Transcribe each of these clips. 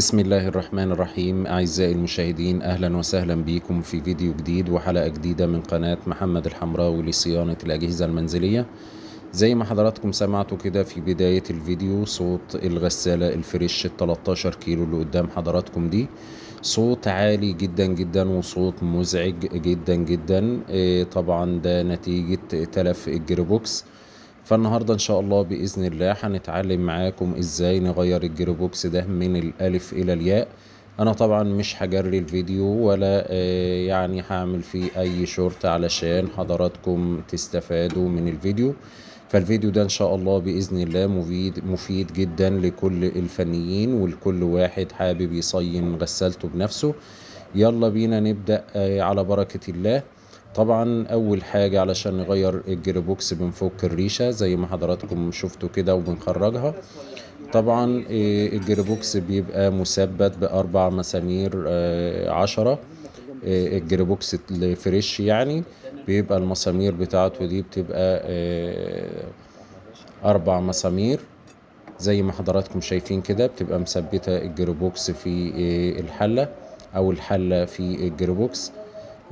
بسم الله الرحمن الرحيم. أعزائي المشاهدين، أهلا وسهلا بكم في فيديو جديد وحلقة جديدة من قناة محمد الحمراوي لصيانة الأجهزة المنزلية. زي ما حضراتكم سمعتوا كده في بداية الفيديو صوت الغسالة الفريش 13 كيلو اللي قدام حضراتكم دي، صوت عالي جدا جدا وصوت مزعج جدا جدا. طبعا ده نتيجة تلف ال gearbox. فالنهاردة ان شاء الله بإذن الله هنتعلم معاكم ازاي نغير ال gearbox ده من الالف الى الياء. انا طبعا مش هجري الفيديو ولا يعني هعمل فيه اي شورت علشان حضراتكم تستفادوا من الفيديو. فالفيديو ده ان شاء الله بإذن الله مفيد جدا لكل الفنيين ولكل واحد حابب يصين غسالته بنفسه. يلا بينا نبدأ على بركة الله. طبعا اول حاجة علشان نغير ال gearbox بنفك الريشة زي ما حضراتكم شفتوا كده وبنخرجها. طبعا ال gearbox بيبقى مثبت باربع مسامير 10. ال gearbox الفريش يعني بيبقى المسامير بتاعته دي بتبقى 4 مسامير زي ما حضراتكم شايفين كده، بتبقى مثبتة ال gearbox في الحلة او الحلة في ال gearbox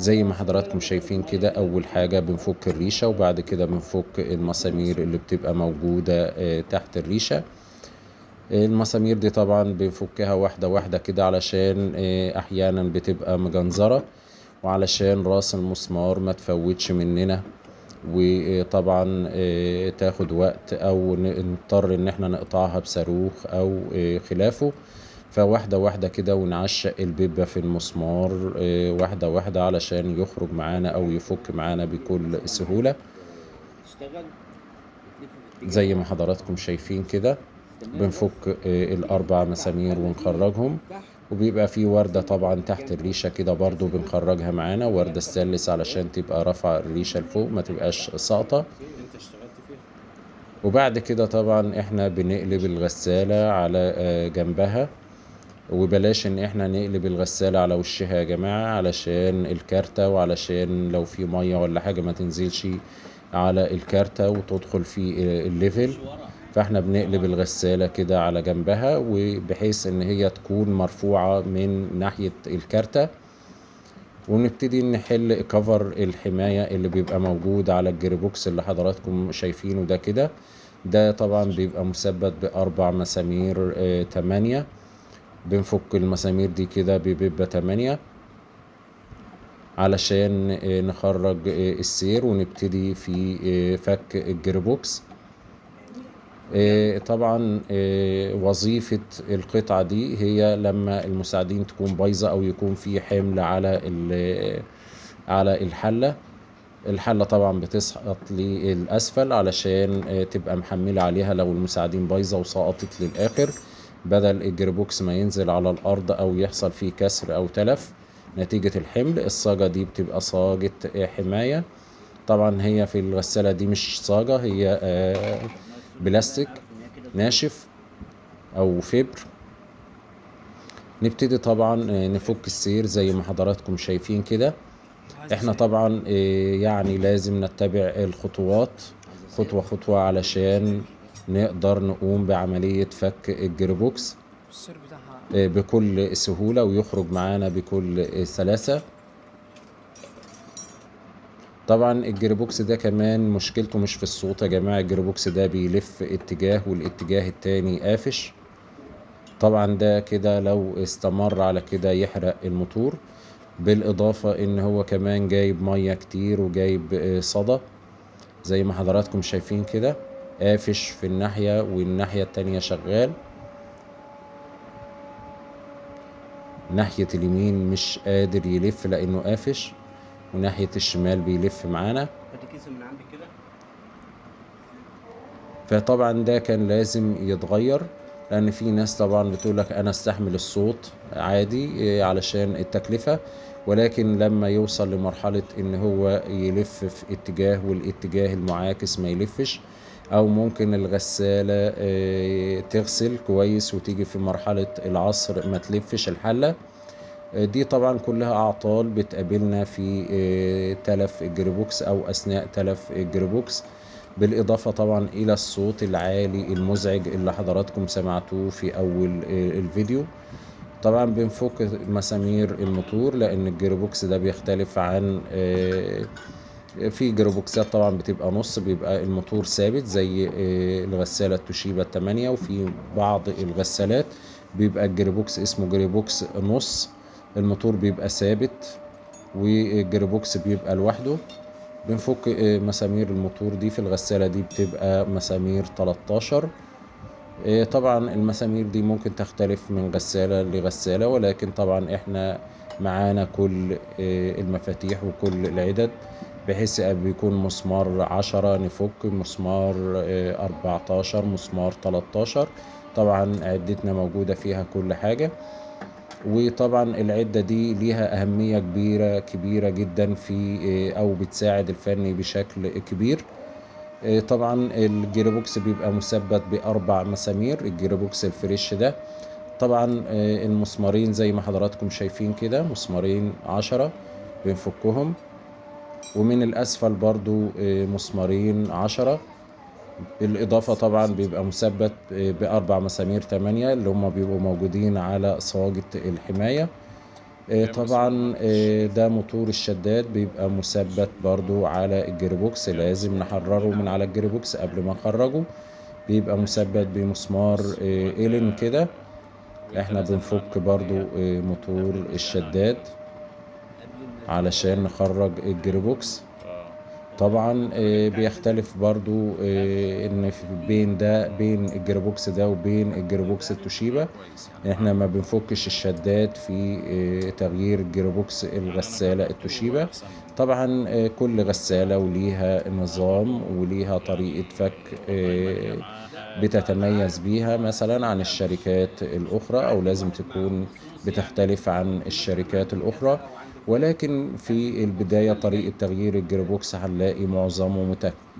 زي ما حضراتكم شايفين كده. اول حاجة بنفك الريشة وبعد كده بنفك المسامير اللي بتبقى موجودة تحت الريشة. المسامير دي طبعا بنفكها واحدة واحدة كده علشان احيانا بتبقى مجنزرة وعلشان راس المسمار ما تفوتش مننا، وطبعا تاخد وقت او نضطر ان احنا نقطعها بصاروخ او خلافه. فواحدة واحدة كده ونعشق البيبة في المسمار واحدة واحدة علشان يخرج معانا او يفك معانا بكل سهولة زي ما حضراتكم شايفين كده. بنفك الاربع مسامير ونخرجهم، وبيبقى في وردة طبعا تحت الريشة كده برضو بنخرجها معانا، وردة ستانلس علشان تبقى رافعة الريشة لفوق ما تبقاش ساقطة. وبعد كده طبعا احنا بنقلب الغسالة على جنبها، وبلاش ان احنا نقلب الغسالة على وشها يا جماعة علشان الكارتة، وعلشان لو في مية ولا حاجة ما تنزلش على الكارتة وتدخل في ال level. فاحنا بنقلب الغسالة كده على جنبها وبحيث ان هي تكون مرفوعة من ناحية الكارتة، ونبتدي نحل cover الحماية اللي بيبقى موجود على ال gearbox اللي حضراتكم شايفينه ده كده. ده طبعا بيبقى مثبت باربع مسامير 8. بنفك المسامير دي كده ببيبة 8 علشان نخرج السير ونبتدي في فك ال gearbox. طبعا وظيفة القطعة دي هي لما المساعدين تكون بايظة او يكون في حمل على الحلة. الحلة طبعا بتسقط للأسفل علشان تبقى محملة عليها لو المساعدين بايظة وسقطت للآخر، بدل ال gearbox ما ينزل على الأرض أو يحصل فيه كسر أو تلف نتيجة الحمل. الصاجة دي بتبقى صاجة حماية. طبعا هي في الغسالة دي مش صاجة، هي بلاستيك ناشف أو فبر. نبتدي طبعا نفك السير زي ما حضراتكم شايفين كده. احنا طبعا يعني لازم نتبع الخطوات خطوة خطوة علشان نقدر نقوم بعملية فك ال gearbox بكل سهولة ويخرج معانا بكل سلاسة. طبعا ال gearbox ده كمان مشكلته مش في الصوت يا جماعة، ال gearbox ده بيلف اتجاه والاتجاه التاني قافش. طبعا ده كده لو استمر على كده يحرق الموتور، بالإضافة ان هو كمان جايب مية كتير وجايب صدى زي ما حضراتكم شايفين كده، قافش في الناحية والناحية التانية شغال. ناحية اليمين مش قادر يلف لأنه قافش، وناحية الشمال بيلف معانا. فطبعا ده كان لازم يتغير، لأن في ناس طبعا بتقولك أنا استحمل الصوت عادي علشان التكلفة، ولكن لما يوصل لمرحلة إن هو يلف في اتجاه والاتجاه المعاكس ما يلفش، أو ممكن الغسالة تغسل كويس وتيجي في مرحلة العصر ما تلفش الحلة. دي طبعا كلها أعطال بتقابلنا في تلف ال gearbox أو أثناء تلف ال gearbox، بالإضافة طبعا إلى الصوت العالي المزعج اللي حضراتكم سمعتوه في أول الفيديو. طبعا بنفك مسامير الموتور لان ال gearbox ده بيختلف عن في gearbox ات طبعا بتبقى نص، بيبقى الموتور ثابت زي الغسالة التوشيبا 8، وفي بعض الغسالات بيبقى ال gearbox اسمه gearbox نص، الموتور بيبقى ثابت وال gearbox بيبقى لوحده. بنفك مسامير الموتور دي. في الغسالة دي بتبقى مسامير 13. طبعا المسامير دي ممكن تختلف من غسالة لغسالة، ولكن طبعا احنا معانا كل المفاتيح وكل العدد، بحيث بيكون مسمار 10 نفك، مسمار 14، مسمار 13. طبعا عدتنا موجودة فيها كل حاجة. وطبعا العدة دي ليها أهمية كبيرة كبيرة جدا في أو بتساعد الفني بشكل كبير. طبعا ال gearbox بيبقى مثبت ب4 مسامير، ال gearbox ال fresh ده. طبعا المسمارين زي ما حضراتكم شايفين كده، مسمارين 10 بنفكهم، ومن الأسفل برضو مسمارين 10. بالإضافة طبعا بيبقى مثبت ب4 مسامير 8 اللي هم بيبقوا موجودين على صاجة الحماية. طبعا ده موتور الشداد بيبقى مثبت برضو على ال gearbox، لازم نحرره من على ال gearbox قبل ما نخرجه. بيبقى مثبت بمسمار إلين كده. احنا بنفك برضو موتور الشداد علشان نخرج ال gearbox. طبعا بيختلف برضو ان بين ده، بين ال gearbox ده وبين ال gearbox التوشيبا، احنا ما بنفكش الشداد في تغيير gearbox الغسالة التوشيبا. طبعا كل غسالة وليها نظام وليها طريقة فك بتتميز بيها مثلا عن الشركات الأخرى، أو لازم تكون بتختلف عن الشركات الأخرى. ولكن في البداية طريقة تغيير ال gearbox هنلاقي معظمه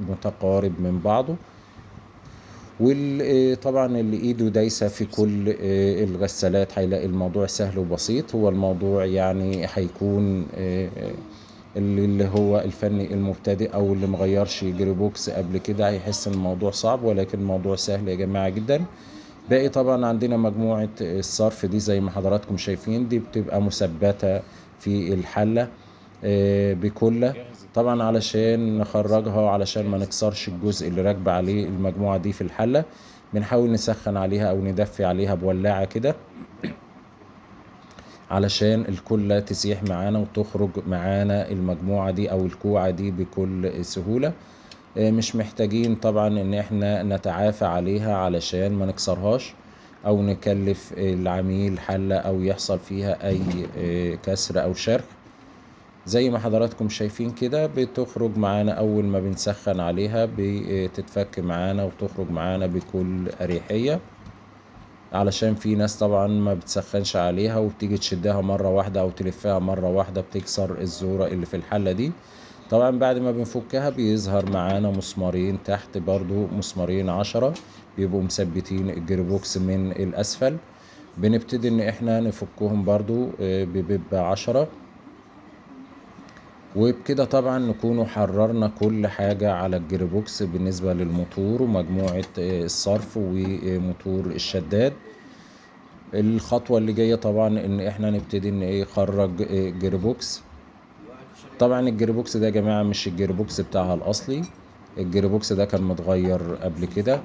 متقارب من بعضه. وطبعا اللي ايده دايسة في كل الغسالات هيلاقي الموضوع سهل وبسيط. هو الموضوع يعني هيكون اللي هو الفني المبتدئ او اللي مغيرش gearbox قبل كده هيحس ان الموضوع صعب، ولكن الموضوع سهل يا جماعة جدا. باقي طبعا عندنا مجموعة الصرف دي زي ما حضراتكم شايفين، دي بتبقى مثبتة في الحلة بكلة، طبعا علشان نخرجها علشان ما نكسرش الجزء اللي راكب عليه المجموعة دي في الحلة. بنحاول نسخن عليها او ندفي عليها بولاعة كده علشان الكلة تسيح معانا وتخرج معانا المجموعة دي او الكوعة دي بكل سهولة. مش محتاجين طبعا ان احنا نتعافى عليها علشان ما نكسرهاش او نكلف العميل حلة او يحصل فيها اي كسر او شرخ. زي ما حضراتكم شايفين كده بتخرج معانا اول ما بنسخن عليها، بتتفك معانا وتخرج معانا بكل اريحية. علشان في ناس طبعا ما بتسخنش عليها وبتيجي تشدها مرة واحدة او تلفها مرة واحدة بتكسر الزورة اللي في الحلة دي. طبعا بعد ما بنفكها بيظهر معانا مسمارين تحت برضو، مسمارين 10 بيبقوا مثبتين ال gearbox من الاسفل. بنبتدي ان احنا نفكهم برضو ببيبة 10، وبكده طبعا نكونوا حررنا كل حاجة على ال gearbox بالنسبة للموتور ومجموعة الصرف وموتور الشداد. الخطوة اللي جاية طبعا ان احنا نبتدي ان ايه نخرج gearbox. طبعا ال gearbox ده يا جماعة مش ال gearbox بتاعها الاصلي، ال gearbox ده كان متغير قبل كده،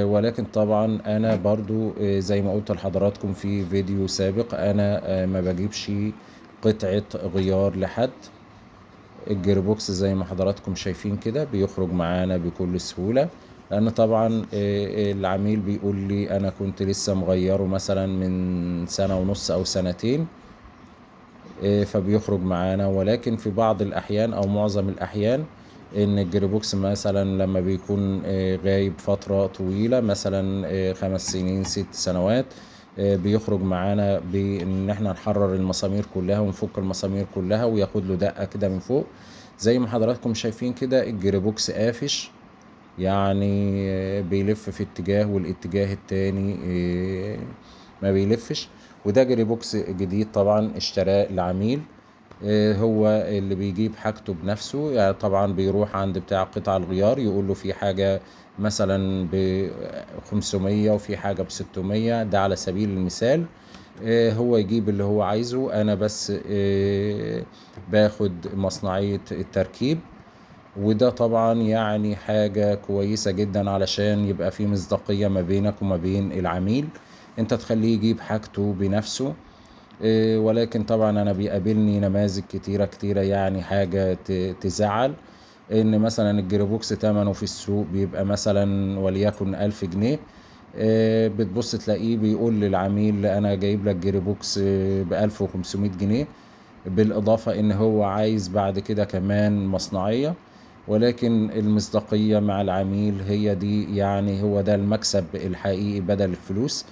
ولكن طبعا انا برضو زي ما قلت لحضراتكم في فيديو سابق انا ما بجيبش قطعة غيار لحد. ال gearbox زي ما حضراتكم شايفين كده بيخرج معانا بكل سهولة، لان طبعا العميل بيقول لي انا كنت لسه مغيره مثلا من سنة ونص او سنتين، فبيخرج معانا. ولكن في بعض الاحيان او معظم الاحيان ان ال gearbox مثلا لما بيكون غايب فترة طويلة مثلا 5 سنين 6 سنوات، بيخرج معانا بان احنا نحرر المسامير كلها ونفك المسامير كلها وياخد له دقة كده من فوق. زي ما حضراتكم شايفين كده ال gearbox قافش، يعني بيلف في اتجاه والاتجاه التاني ما بيلفش. وده gearbox جديد طبعا اشتراه العميل. هو اللي بيجيب حاجته بنفسه. يعني طبعا بيروح عند بتاع قطع الغيار يقول له في حاجة مثلا ب500 وفي حاجة ب600، ده على سبيل المثال. هو يجيب اللي هو عايزه، أنا بس باخد مصنعية التركيب. وده طبعا يعني حاجة كويسة جدا علشان يبقى في مصداقية ما بينك وما بين العميل، انت تخليه يجيب حاجته بنفسه. ولكن طبعا انا بيقابلني نماذج كتيرة كتيرة، يعني حاجة تزعل، ان مثلا الجريبوكس تمنه في السوق بيبقى مثلا وليكن 1000 جنيه، بتبص تلاقيه بيقول للعميل انا جايب لك جريبوكس ب1500 جنيه، بالاضافة ان هو عايز بعد كده كمان مصنعية. ولكن المصداقية مع العميل هي دي، يعني هو ده المكسب الحقيقي بدل الفلوس.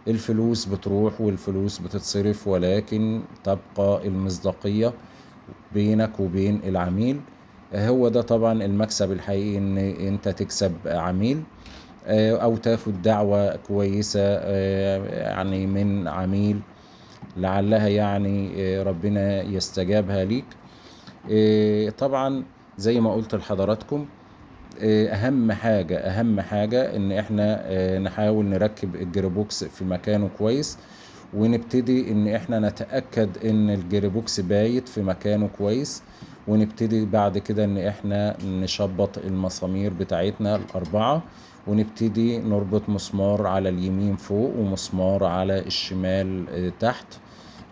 الفلوس بتروح والفلوس بتتصرف، ولكن تبقى المصداقية بينك وبين العميل. هو ده طبعا المكسب الحقيقي، ان انت تكسب عميل، او تاخد دعوة كويسة، يعني من عميل لعلها ربنا يستجابها ليك. طبعا زي ما قلت لحضراتكم، اهم حاجة ان احنا، نحاول نركب الجريبوكس في مكانه كويس، ونبتدي ان احنا نتأكد ان الجريبوكس بايت في مكانه كويس، ونبتدي بعد كده ان احنا نشبط المسامير بتاعتنا الاربعة، ونبتدي نربط مسمار على اليمين فوق ومسمار على الشمال، تحت،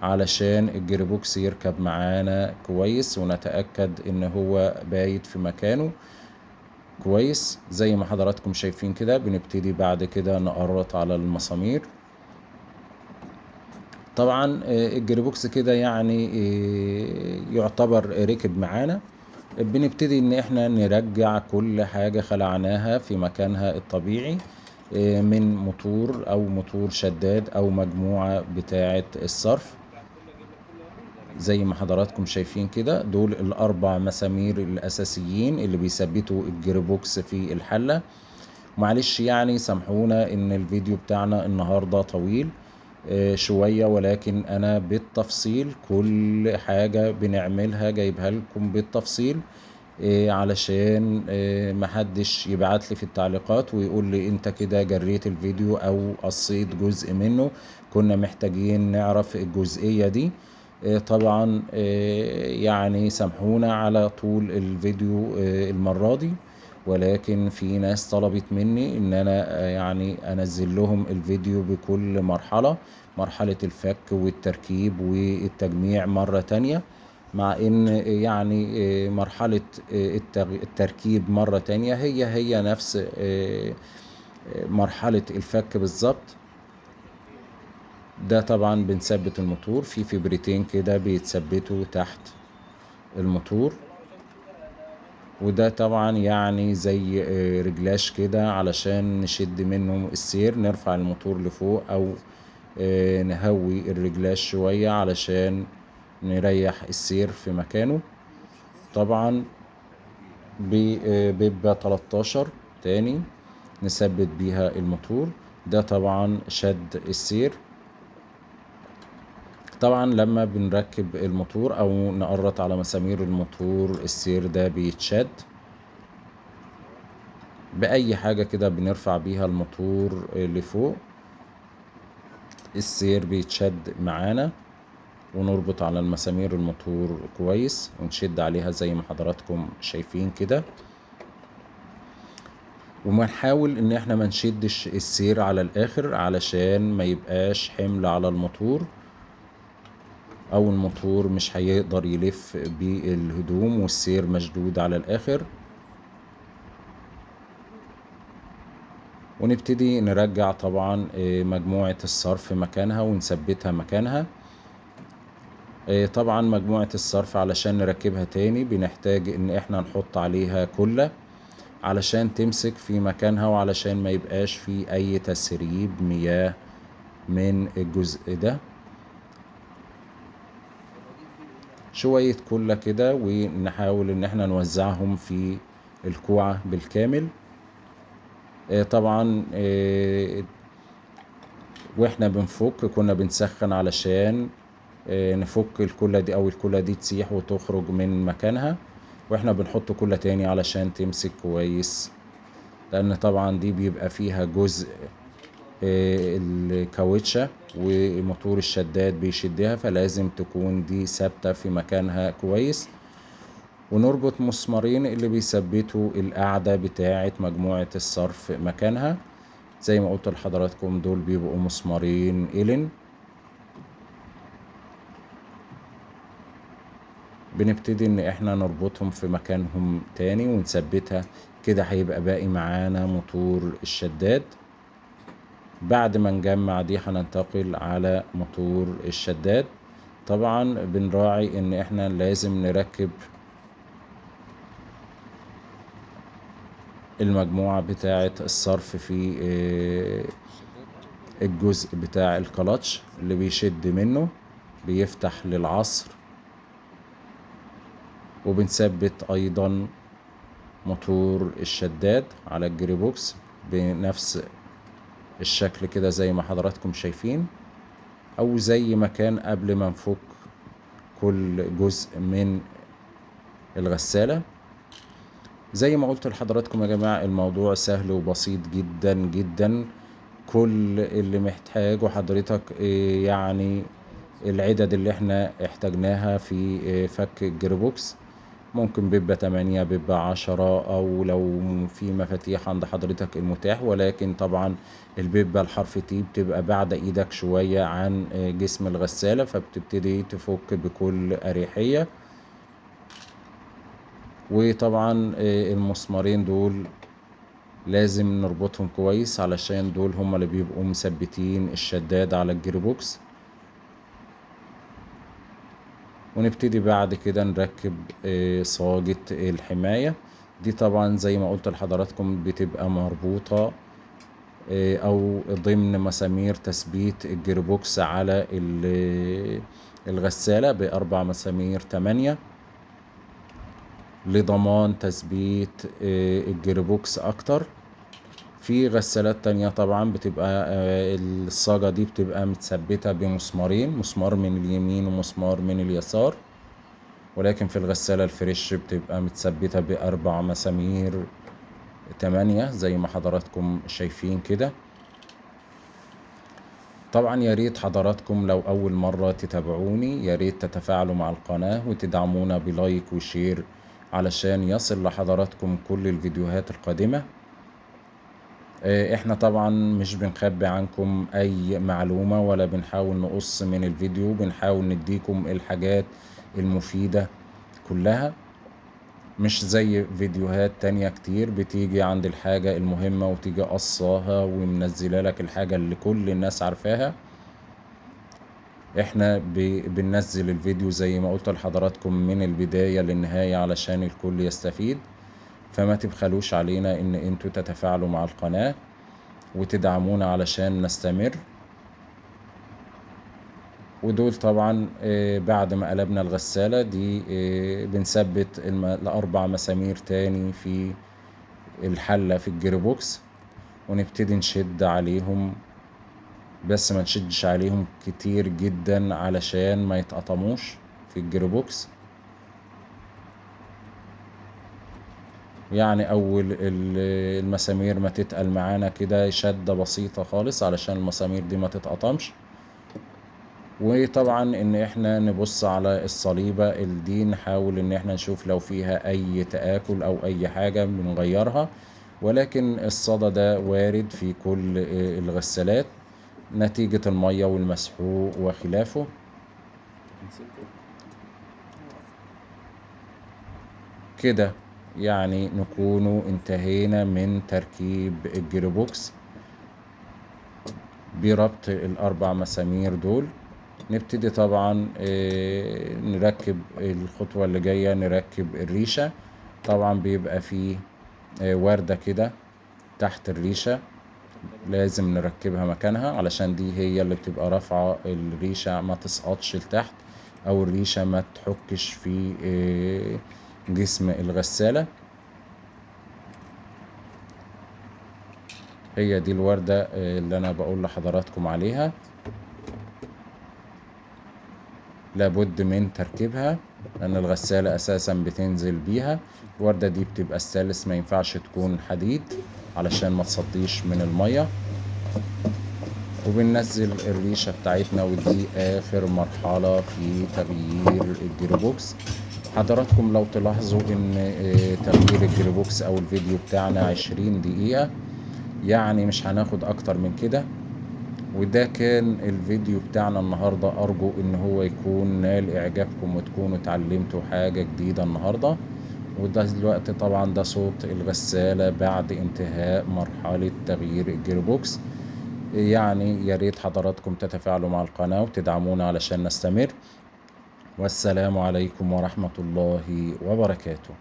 علشان الجريبوكس يركب معانا كويس، ونتأكد ان هو بايت في مكانه كويس. زي ما حضراتكم شايفين كده بنبتدي بعد كده نقرط على المسامير. طبعا، الجريبوكس كده يعتبر ركب معانا. بنبتدي ان احنا نرجع كل حاجة خلعناها في مكانها الطبيعي، من موتور او موتور شداد او مجموعة بتاعة الصرف. زي ما حضراتكم شايفين كده دول الاربع مسامير الاساسيين اللي بيثبتوا الجريبوكس في الحلة. معلش سامحونا ان الفيديو بتاعنا النهاردة طويل، شوية، ولكن انا بالتفصيل كل حاجة بنعملها جايبها لكم بالتفصيل، علشان محدش يبعت لي في التعليقات ويقول لي انت كده جريت الفيديو او قصيت جزء منه، كنا محتاجين نعرف الجزئية دي. طبعا، سامحونا على طول الفيديو، المرة دي، ولكن في ناس طلبت مني ان انا، انزل لهم الفيديو بكل مرحلة، مرحلة الفك والتركيب والتجميع مرة تانية، مع ان مرحلة، التركيب مرة تانية هي نفس، مرحلة الفك بالظبط. ده طبعا بنثبت الموتور في فبرتين كده بيتثبتوا تحت الموتور، وده طبعا زي، رجلاش كده علشان نشد منه السير، نرفع الموتور لفوق او، نهوي الرجلاش شوية علشان نريح السير في مكانه. طبعا بيبقى 13 تاني نثبت بيها الموتور. ده طبعا شد السير. طبعا لما بنركب الموتور او نقرط على مسامير الموتور السير ده بيتشد باي حاجة كده بنرفع بيها الموتور لفوق، السير بيتشد معانا، ونربط على المسامير الموتور كويس ونشد عليها زي ما حضراتكم شايفين كده. وبنحاول ان احنا ما نشدش السير على الاخر علشان ما يبقاش حمل على الموتور، او الموتور مش هيقدر يلف بالهدوم والسير مشدود على الاخر. ونبتدي نرجع طبعا، مجموعة الصرف مكانها ونثبتها مكانها. طبعا مجموعة الصرف علشان نركبها تاني بنحتاج ان احنا نحط عليها كلة علشان تمسك في مكانها، وعلشان ما يبقاش في اي تسريب مياه من الجزء ده. شوية كلة كده ونحاول ان احنا نوزعهم في الكوعة بالكامل. طبعا، واحنا بنفك كنا بنسخن علشان نفك الكلة دي او الكلة دي تسيح وتخرج من مكانها، واحنا بنحط كلة تاني علشان تمسك كويس، لان طبعا دي بيبقى فيها جزء الكاوتشة وموتور الشداد بيشدها، فلازم تكون دي ثابتة في مكانها كويس. ونربط مسمارين اللي بيثبتوا القاعدة بتاعة مجموعة الصرف مكانها، زي ما قلت لحضراتكم دول بيبقوا مسمارين إلين. بنبتدي ان احنا نربطهم في مكانهم تاني ونثبتها كده. هيبقى باقي معانا موتور الشداد. بعد ما نجمع دي هننتقل على موتور الشداد. طبعا بنراعي ان احنا لازم نركب المجموعة بتاعة الصرف في الجزء بتاع الكلاتش اللي بيشد منه بيفتح للعصر. وبنثبت ايضا موتور الشداد على الجريبوكس بنفس الشكل كده زي ما حضراتكم شايفين، او زي ما كان قبل ما نفك كل جزء من الغسالة. زي ما قلت لحضراتكم يا جماعة الموضوع سهل وبسيط جدا جدا. كل اللي محتاجه حضرتك يعني العدد اللي احنا احتاجناها في فك الجريبوكس، ممكن بيبقى 8 بيبقى 10، او لو في مفاتيح عند حضرتك المتاح، ولكن طبعا البيبة الحرف تي بتبقى بعد ايدك شوية عن جسم الغسالة، فبتبتدي تفك بكل اريحية. وطبعا المسمارين دول لازم نربطهم كويس علشان دول هما اللي بيبقوا مثبتين الشداد على الجريبوكس. ونبتدي بعد كده نركب صاجة الحماية دي. طبعا زي ما قلت لحضراتكم بتبقى مربوطة او ضمن مسامير تثبيت الجريبوكس على الغسالة بأربع مسامير 8 لضمان تثبيت الجريبوكس اكتر. في غسالات تانية طبعا بتبقى الصاجة دي بتبقى متثبتة بمسمارين، مسمار من اليمين ومسمار من اليسار، ولكن في الغسالة الفريش بتبقى متثبتة بأربع مسامير 8 زي ما حضراتكم شايفين كده. طبعا يا ريت حضراتكم لو أول مرة تتابعوني يا ريت تتفاعلوا مع القناة وتدعمونا ب like و share علشان يصل لحضراتكم كل الفيديوهات القادمة. احنا طبعا مش بنخبي عنكم اي معلومة ولا بنحاول نقص من الفيديو، بنحاول نديكم الحاجات المفيدة كلها، مش زي فيديوهات تانية كتير بتيجي عند الحاجة المهمة وتيجي قصاها ومنزلة لك الحاجة اللي كل الناس عارفاها. احنا بننزل الفيديو زي ما قلت لحضراتكم من البداية للنهاية علشان الكل يستفيد، فما تبخلوش علينا ان انتوا تتفاعلوا مع القناة وتدعمونا علشان نستمر. ودول طبعا بعد ما قلبنا الغسالة دي بنثبت الاربع مسامير تاني في الحلة في الجريبوكس، ونبتدي نشد عليهم، بس ما نشدش عليهم كتير جدا علشان ما يتقطموش في الجريبوكس. يعني اول المسامير ما تتقل معانا كده شدة بسيطة خالص علشان المسامير دي ما تتقطمش. وطبعا ان احنا نبص على الصليبة دي، نحاول ان احنا نشوف لو فيها اي تآكل او اي حاجة بنغيرها، ولكن الصدى ده وارد في كل الغسالات نتيجة المية والمسحوق وخلافه. كده يعني نكون انتهينا من تركيب الجريبوكس بربط الاربع مسامير دول. نبتدي طبعا نركب الخطوة اللي جاية، نركب الريشة. طبعا بيبقى فيه وردة كده تحت الريشة لازم نركبها مكانها علشان دي هي اللي بتبقى رافعة الريشة ما تسقطش لتحت او الريشة ما تحكش في جسم الغسالة. هي دي الوردة اللي انا بقول لحضراتكم عليها. لابد من تركيبها لان الغسالة اساسا بتنزل بيها. الوردة دي بتبقى ستانلس، ما ينفعش تكون حديد علشان ما تصديش من المية. وبننزل الريشة بتاعتنا، ودي اخر مرحلة في تغيير ال gearbox. حضراتكم لو تلاحظوا ان تغيير ال gearbox او الفيديو بتاعنا 20 دقيقة، يعني مش هناخد اكتر من كده. وده كان الفيديو بتاعنا النهاردة، ارجو ان هو يكون نال اعجابكم وتكونوا اتعلمتوا حاجة جديدة النهاردة. وده دلوقتي طبعا ده صوت الغسالة بعد انتهاء مرحلة تغيير ال gearbox. يعني يا ريت حضراتكم تتفاعلوا مع القناة وتدعمونا علشان نستمر. والسلام عليكم ورحمة الله وبركاته.